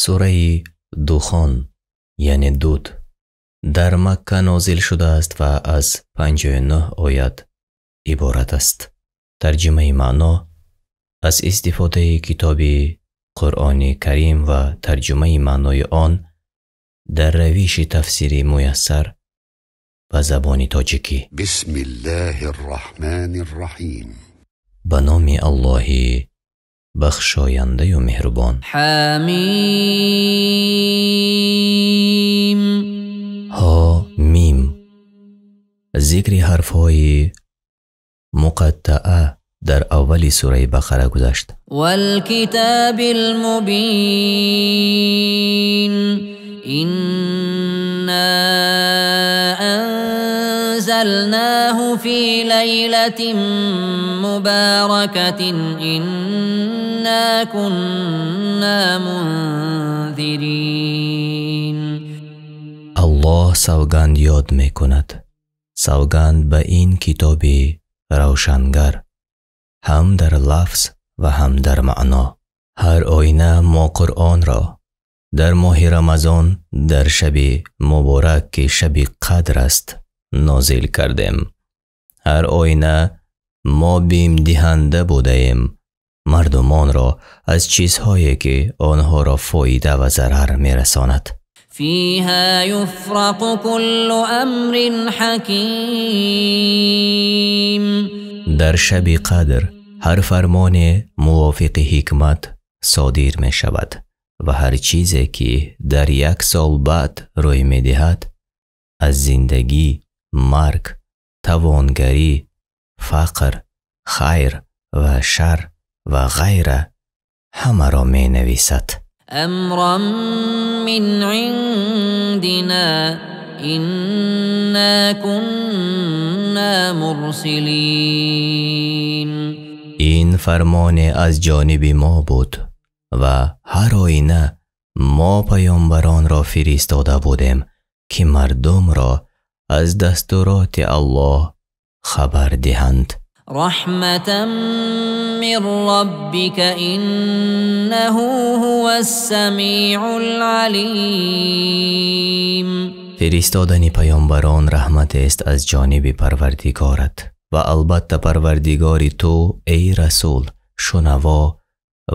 Сураи Духон, яъне дуд, дар Макка нозил шудааст ва аз 59 оят иборат аст. Тарҷимаи маъно аз истифодаи китоби Қуръони Карим ва тарҷумаи маънои он дар равиши тафсири Муяссар ба забони тоҷикӣ. بسم الله الرحمن الرحيم. Ба номи Аллоҳи бахшояндаю меҳрубон. حميم. Ҳо Мим. Зикри ҳарфҳои муқаттаа дар аввали сураи Бақара гузашт. والكتاب المبين. إنا أنزلناه في ليلة مباركة إنا كنا منذرين. Аллоҳ савганд ёд мекунад, савганд ба ин китоби равшангар, ҳам дар лафз ва ҳам дар маъно. Ҳар оина мо Қуръонро дар моҳи Рамазон, дар шаби муборак, ки шаби қадр аст, нозил кардем. Ҳар оина мо бимдиҳанда будаем мардумонро аз чизҳое, ки онҳоро фоида ва зарар мерасонад. فيها يفرق كل أمر حكيم. Дар шаби қадр ҳар фармоне мувофиқи ҳикмат содир мешавад ва ҳар чизе, ки дар як сол баъд рӯй медиҳад, аз зиндагӣ, марг, тавонгарӣ, фақр, хайр ва шар ва ғайра, ҳамаро менависад. أمرا من عندنا إنا كنا مرسلين. Ин фармоне аз ҷониби мо буд ва ҳар оина мо паёмбаронро фиристода будем, ки мардумро аз дастуроти Аллоҳ хабар диҳанд. رحمة من ربك إنه هو السميع العليم. Фиристодани паёмбарон раҳматест аз ҷониби Парвардигорат ва албатта Парвардигори ту, эй расул, шунаво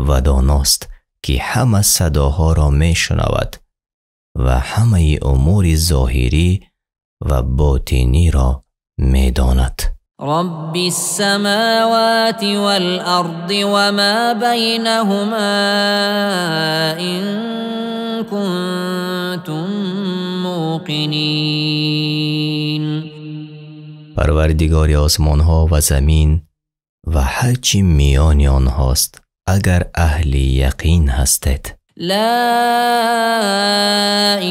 ва доност, ки ҳама садоҳоро мешунавад ва ҳамаи умури зоҳирӣ ва ботиниро медонад. رب السماوات والأرض وما بينهما إن كنتم موقنين. Парвардигори осмонҳо ва замин ва ҳар чӣ миёни онҳост, агар аҳли яқин ҳастед. لا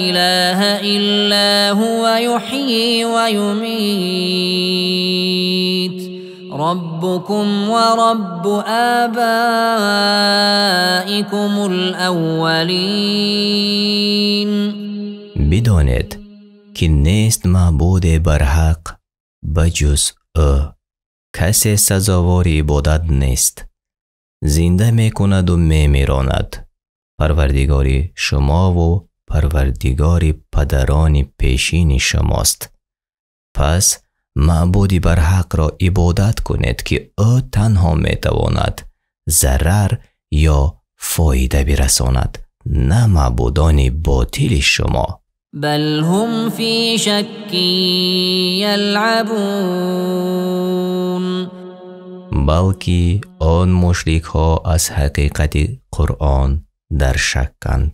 إله إلا هو يحيي ويميت ربكم ورب آبائكم الأولين. Бидонед, ки нест маъбуде барҳақ ба ҷуз ӯ, касе сазовори ибодат нест, зинда мекунаду мемиронад, Парвардигори шумову Парвардигори падарони пешини шумост. Пас маъбуди барҳақро ибодат кунед, ки ӯ танҳо метавонад зарар ё фоида бирасонад, на маъбудони ботили шумо. بل هم في شك يلعبون. Балки он мушрикҳо аз ҳақиқати Қуръон дар шакканд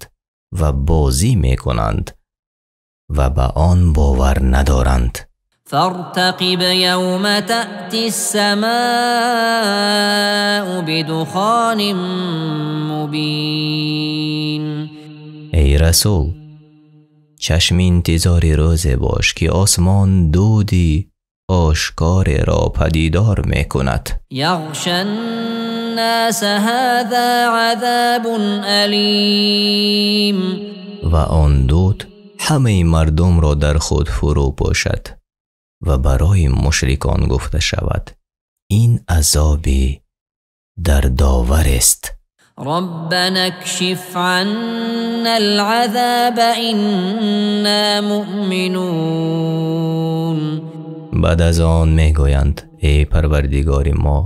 ва бозӣ мекунанд ва ба он бовар надоранд. فارتقب يوم تأتي السماء بدخان مبين. Эй расул, чашми интизори рӯзе бош, ки осмон дуди ошкореро падидор мекунад. يغشى الناس هذا عذاب أليم. Ва он дуд ҳамаи мардумро дар худ фурӯ пӯшад ва барои мушрикон гуфта шавад: ин азоби дардоварест. ربنا اكشف عنا العذاب إنا مؤمنون. баъд аз он мегӯянд: эй Парвардигори мо,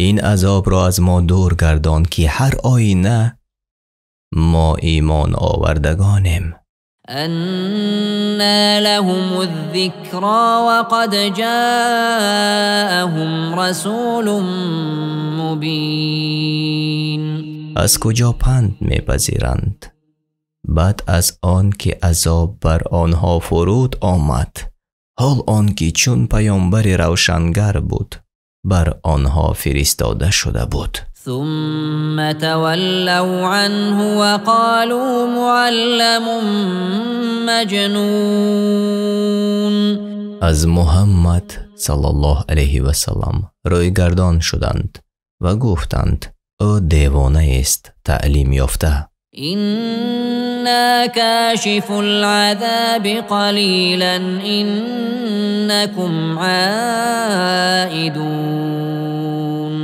ин азобро аз мо дур гардон, ки ҳар оина мо имон овардагонем. أنى لهم الذكرى وقد جاءهم رسول مبين. аз куҷо панд мепазиранд баъд аз он ки азоб бар онҳо фуруд омад, ҳол он ки чун паёмбари равшангар буд бар онҳо фиристода шуда буд. ثم تولوا عنه وقالوا معلم مجنون. аз Муҳаммад саллаллоҳу алайҳи васаллам рӯйгардон шуданд ва гуфтанд: ӯ девонаест таълим ёфта. إنا كاشف العذاب قليلا إنكم عائدون.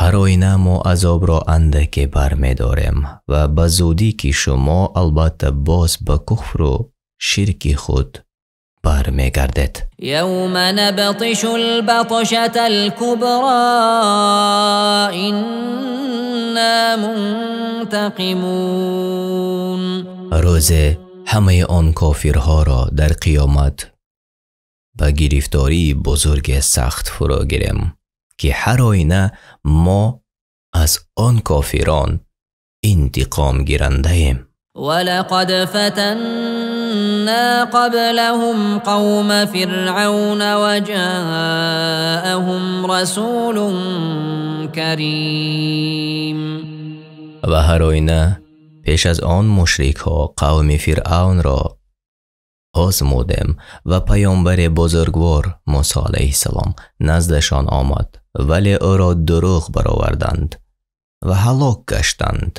ҳар оина мо азобро андаке бармедорем ва ба зудӣ ки шумо албатта боз ба куфру ширки худ бармегардед. يوم نبطش البطشة الكبرى إنا منتقمون. рӯзе ҳамаи он кофирҳоро дар қиёмат ба гирифтории бузурге сахт фуро гирем, ки ҳар оина мо аз он кофирон интиқом гирандаем. ولقد فتنا قبلهم قوم فرعون وجاءهم رسول كريم. ва ҳар оина пеш аз он мушрикҳо қавми Фиръавнро озмудем ва паёмбари бузургвор Мусо алайҳиссалом наздашон омад, вале ӯро дурӯғ бароварданд ва ҳалок гаштанд.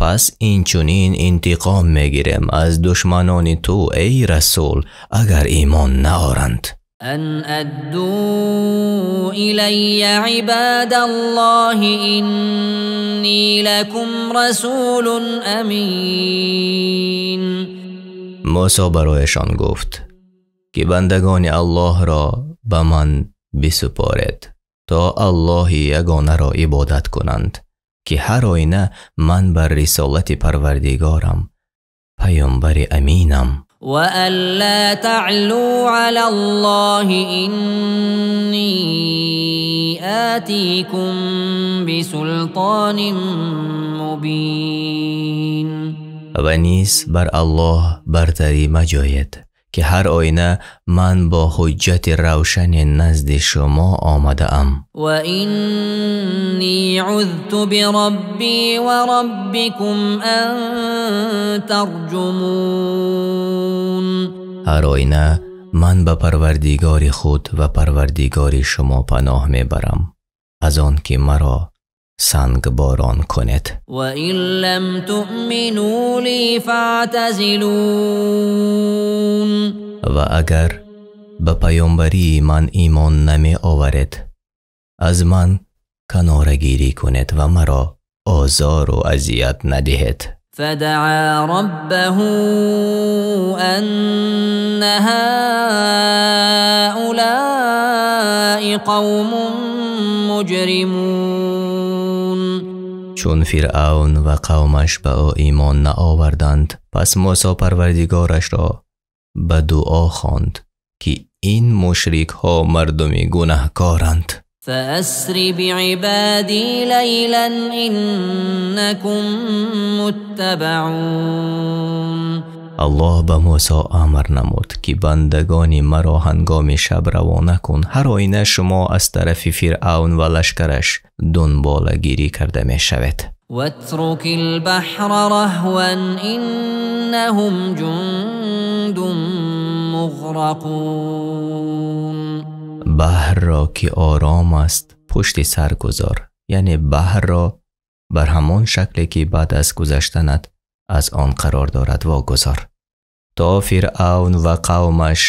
пас инчунин интиқом мегирем аз душманони ту, эй расул, агар имон наоранд. أن أدوا إلي عباد الله إني لكم رسول أمين. мусо барояшон гуфт, ки бандагони Аллоҳро ба ман бисупоред, то Аллоҳи ягонаро ибодат кунанд, ки ҳар оина ман бар рисолати Парвардигорам паёмбари аминам. وأن لا تعلوا على الله إني آتيكم بسلطان مبين. ва низ бар Аллоҳ бартарӣ маҷоед, ки ҳар оина ман бо ҳуҷҷати равшане назди шумо омадаам. وإني عذت بربي وربكم أن ترجمون. ҳар оина ман ба Парвардигори худ ва Парвардигори шумо паноҳ мебарам аз он ки маро сангборон кунед. وإن لم تؤمنوا لي فاعتزلون. ва агар ба паёмбарии ман имон намеоваред, аз ман канорагирӣ кунед ва маро озору азият надиҳед. فدعا ربه أن هؤلاء قوم مجرمون. чун Фиръавн ва қавмаш ба ӯ имон наоварданд, пас Мусо Парвардигорашро ба дуо хонд, ки ин мушрикҳо мардуми гунаҳкоранд. فأسر بعبادي ليلا إنكم متبعون. Аллоҳ ба Мусо амр намуд, ки бандагони маро ҳангоми шаб равона кун, ҳар оина шумо аз тарафи Фиръавн ва лашкараш дунболагирӣ карда мешавед. واترك البحر رهوا إنهم جند مغرقون. баҳрро ки ором аст пушти сар гузор, яъне баҳрро бар ҳамон шакле ки баъд аз гузаштанат аз он қарор дорад вогузор, то Фиръавн ва қавмаш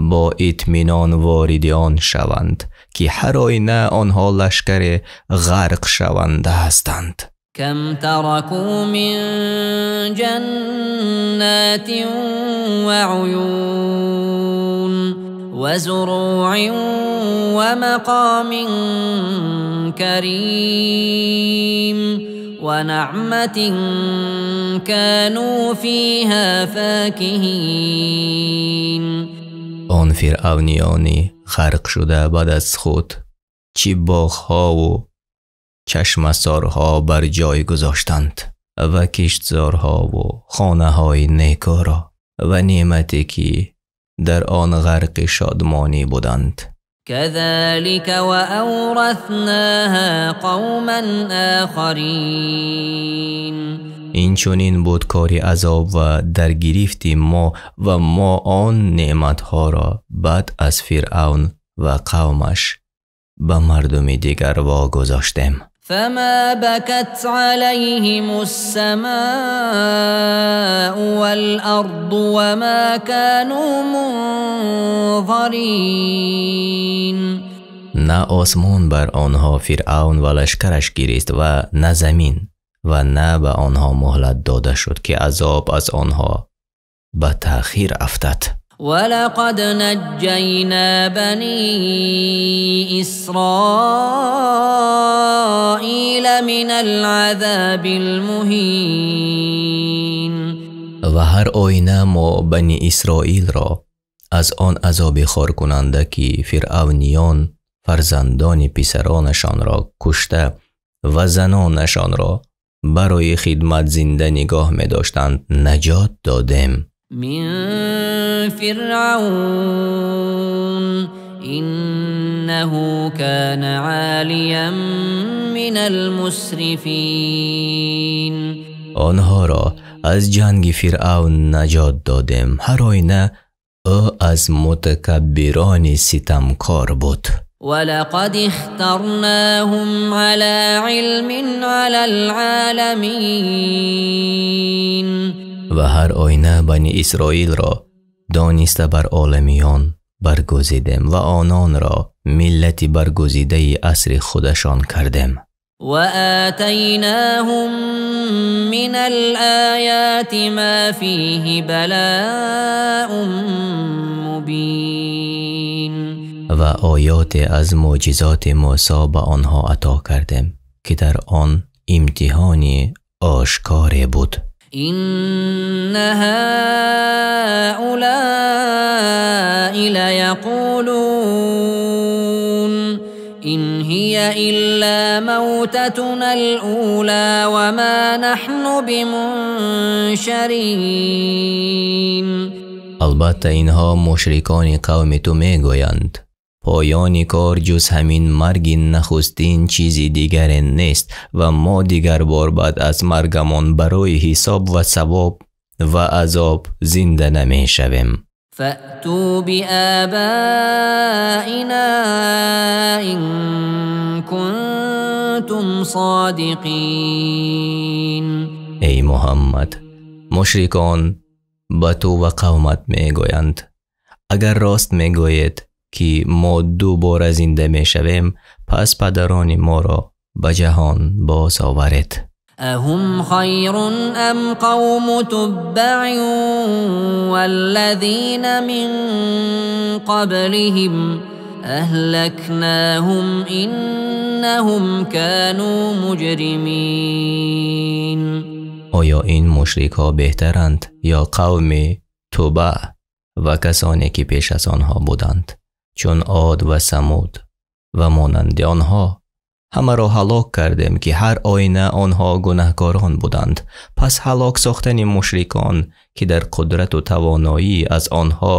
бо итминон вориди он шаванд, ки ҳар оина онҳо лашкаре ғарқ шаванда ҳастанд. Кам тараку мин ҷаннатин ва уюн ва зуруъин ва мақомин карим ва наъматин кану фиҳа факиҳин. Он фиръавниёни ғарқшуда баъд аз худ чӣ боғҳову чашмасорҳо бар ҷой гузоштанд ва киштзорҳову хонаҳои некӯро ва неъмате ки дар он ғарқи шодмонӣ буданд. Казалика ва авраснаҳа қавман охарин. Инчунин буд кори азоб ва дар гирифти мо ва мо он неъматҳоро баъд аз Фиръавн ва қавмаш ба мардуми дигар вогузоштем. Фама бакат алайҳимус-самау вал-арду ва ма кану мунзарин. На осмон бар онҳо Фиръавн ва лашкараш гирист ва на замин, ва на ба онҳо муҳлат дода шуд ки азоб аз онҳо ба таъхир афтад. ولقد نجينا بني إسرائيل من العذاب المهين. Ва ҳар оина мо бани Исроилро аз он азоби хоркунанда ки фиръавниён фарзандони писаронашонро кушта ва занонашонро барои хидмат зинда нигоҳ медоштанд наҷот додем. من فرعون إنه كان عاليا من المسرفين. Онҳоро аз ҷанги Фиръавн наҷот додем, ҳар оина ӯ аз мутакаббирони ситамкор буд. ولقد اخترناهم على علم على العالمين. Ва ҳар оина бани Исроилро дониста бар оламиён баргузидем ва ононро миллати баргузидаи асри худашон кардем. وآتيناهم من الآيات ما فيه بلاء مبين. Ва оёте аз мӯъҷизоти Мӯсо ба онҳо ато кардем ки дар он имтиҳони ошкоре буд. إن هؤلاء ليقولون إن هي إلا موتتنا الأولى وما نحن بمنشرين. Албатта инҳо мушрикони қавми ту мегӯянд: поёни кор ҷуз ҳамин марги нахустин чизи дигаре нест ва мо дигар бор баъд аз маргамон барои ҳисоб ва савоб ва азоб зинда намешавем. فأتوا بآبائنا إن كنتم صادقين. Эй Муҳаммад, мушрикон ба ту ва қавмат мегӯянд: агар рост мегӯед ки мо дубора зинда мешавем, пас падарони моро ба ҷаҳон боз оваред. أهم خير أم قوم تبع والذين من قبلهم أهلكناهم إنهم كانوا مجرمين. Оё ин мушрикҳо беҳтаранд ё қавми Тубаъ ва касоне ки пеш аз онҳо буданд, чун Од ва Самуд ва монанди онҳо? Ҳамаро ҳалок кардем ки ҳар оина онҳо гунаҳкорон буданд. Пас ҳалок сохтани мушрикон ки дар қудрату тавоноӣ аз онҳо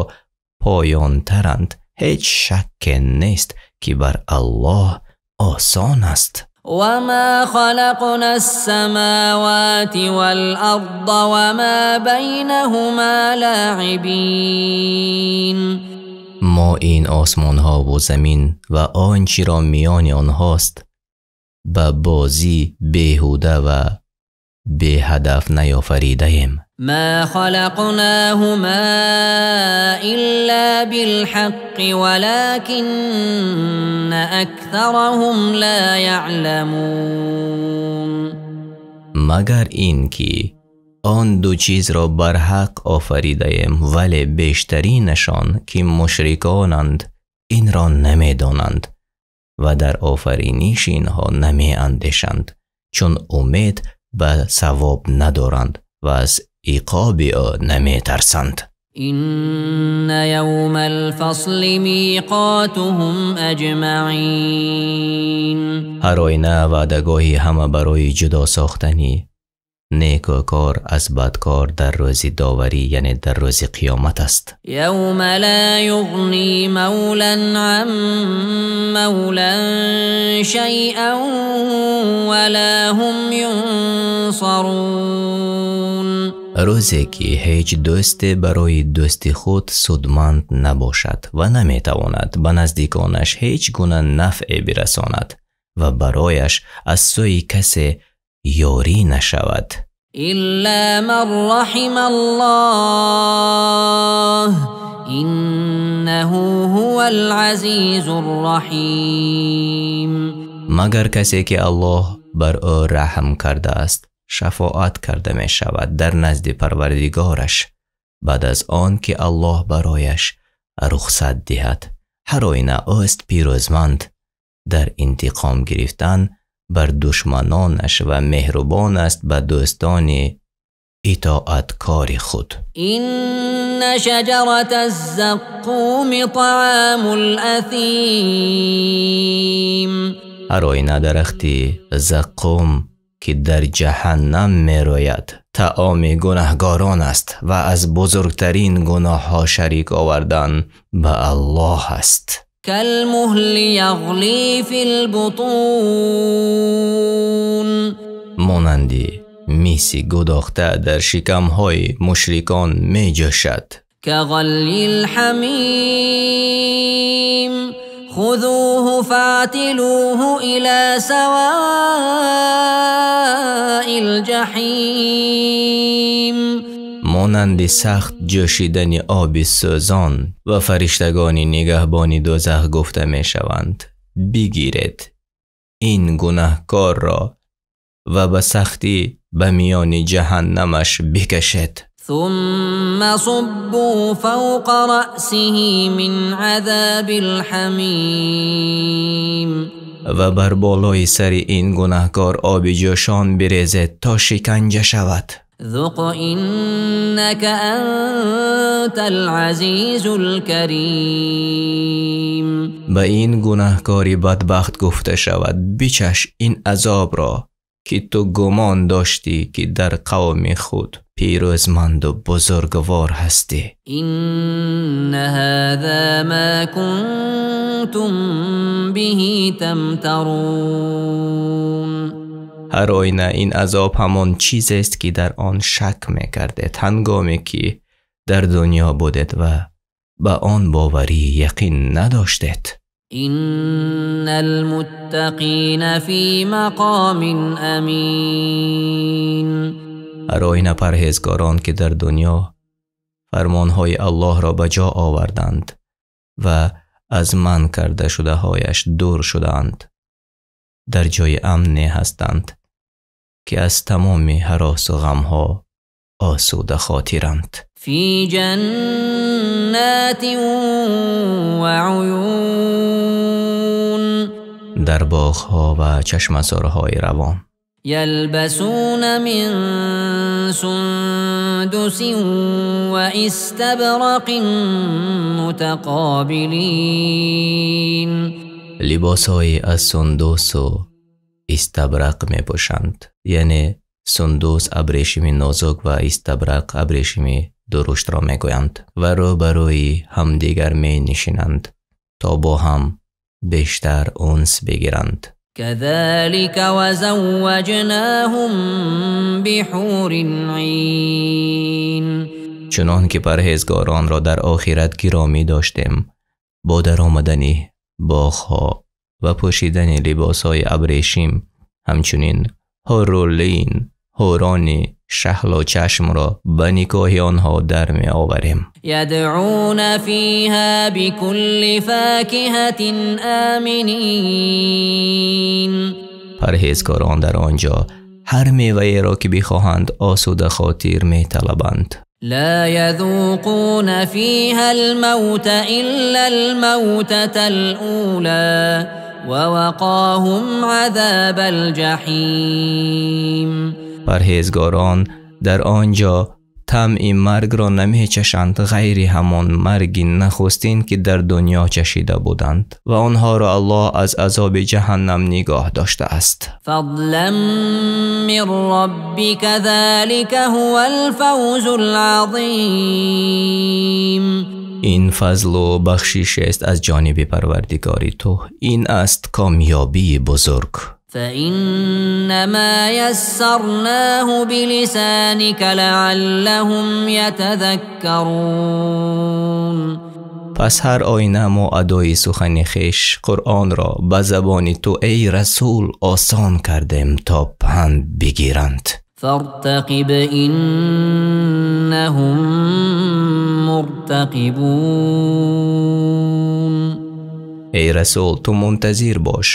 поёнтаранд, ҳеҷ шакке нест ки бар Аллоҳ осон аст. وما خلقنا السماوات والأرض وما بينهما لاعبين. Мо ин осмонҳову замин ва он чиро миёни онҳост ба бозӣ беҳуда ва беҳадаф наёфаридаем. ما خلقناهما إلا بالحق ولكن أكثرهم لا يعلمون. Магар ин ки он ду чизро барҳақ офаридаем, вале бештаринашон ки мушриконанд инро намедонанд ва дар офариниши инҳо намеандешанд, чун умед ба савоб надоранд ва аз иқоби ӯ наметарсанд. إن يوم الفصل ميقاتهم أجمعين. Ҳар оина ваъдагоҳи ҳама барои ҷудо сохтани некӯкор аз бадкор дар рӯзи доварӣ, яъне дар рӯзи қиёмат аст. يوم لا يغني مولى عن مولى شيئا ولا هم ينصرون. Рӯзе ки ҳеҷ дӯсте барои дӯсти худ судманд набошад ва наметавонад ба наздиконаш ҳеҷ гуна нафъе бирасонад ва барояш аз сӯи касе ёрӣ нашавад. إلا من رحم الله إنه هو العزيز الرحيم. Магар касе ки Аллоҳ бар ӯ раҳм кардааст шафоат карда мешавад дар назди Парвардигораш баъд аз он ки Аллоҳ барояш рухсат диҳад. Ҳар оина ӯст пирӯзманд дар интиқом гирифтан бар душманонаш ва меҳрубон аст ба дӯстони итоаткори худ. إن شجرة الزقوم طعام الأثيم. Ҳар оина дарахти заққум ки дар ҷаҳаннам мерояд таоми гунаҳгорон аст ва аз бузургтарин гуноҳҳо шарик овардан ба Аллоҳ аст. كالمهل يغلي في البطون. Монанди миси гудохта дар шикамҳои мушрикон меҷӯшад. كغلي الحميم خذوه فاعتلوه إلى سواء الجحيم. Монанди сахт ҷӯшидани оби сӯзон ва фариштагони нигаҳбони дӯзах гуфта мешаванд: бигиред ин гунаҳкорро ва ба сахтӣ ба миёни ҷаҳаннамаш бикашед. ثم صبوا فوق رأسه من عذاب الحميم. Ва бар болои сари ин гунаҳкор оби ҷӯшон бирезед то шиканҷа шавад. ذق إنك أنت العزيز الكريم. Ба ин гунаҳкори бадбахт гуфта шавад: бичаш ин азобро ки ту гумон доштӣ ки дар қавми худ пирӯзманду бузургвор ҳастӣ. إن هذا ما كنتم به تمترون. Ҳар оина ин азоб ҳамон чизест ки дар он шак мекардед ҳангоме ки дар дунё будед ва ба он боварии яқин надоштед. إن المتقين في مقام أمين. Ҳар оина парҳезгорон ки дар дунё фармонҳои Аллоҳро ба ҷо оварданд ва аз манъ карда шудаҳояш дур шудаанд, дар ҷои амне ҳастанд ки аз тамоми ҳаросу ғамҳо осуда хотиранд. في جنات وعيون. Дар боғҳо ва чашмасорҳои равон. يلبسون من سندس واستبرق متقابلين. Либосҳои аз сундусу истабрақ мепӯшанд, яъне сундус абрешими нозук ва истабрақ абрешими дуруштро мегӯянд ва рӯ ба рӯи ҳамдигар менишинанд то бо ҳам бештар унс бигиранд. كذلك وزوجناهم بحور عين. Чунон ки парҳезгоронро дар охират гиромӣ доштем, бо даромадани боғҳо ва пӯшидани либосҳои абрешим, ҳамчунин ҳурулин ҳурони шаҳлу чашмро ба никоҳи онҳо дар меоварем. يدعون فيها بكل فاكهة آمنين. Парҳезгорон дар он ҷо Ҳар меваеро ки бихоҳанд осуда хотир металабанд. لا يذوقون فيها الموت إلا الموتة الأولى ووقاهم عذاب الجحيم. Парҳезгорон дар он ҷо таъми маргро намечашанд ғайри ҳамон марги нахустин ки дар дунё чашида буданд ва онҳоро Аллоҳ аз азоби ҷаҳаннам нигоҳ доштааст. فضلا من ربك ذلك هو الفوز العظيم. Ин фазлу бахшиш аст аз ҷониби Парвардигори ту, ин аст комёбии бузург. فإنما يسرناه بلسانك لعلهم يتذكرون. Пас ҳар оина мо адои сухани хеш Қуръонро ба забони ту эй расул осон кардем то панд бигиранд. فارتقب إنهم مرتقبون. Эй расул, ту мунтазир бош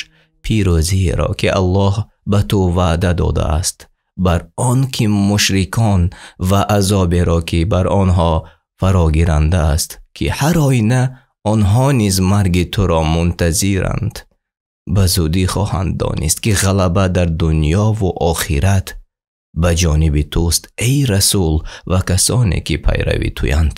пирӯзиеро ки Аллоҳ ба ту ваъда додааст бар он ки мушрикон ва азоберо ки бар онҳо фарогиранда аст, ки ҳар оина онҳо низ марги туро мунтазиранд. Ба зудӣ хоҳанд донист ки ғалаба дар дунёву охират ба ҷониби туст эй расул ва касоне ки пайрави туянд.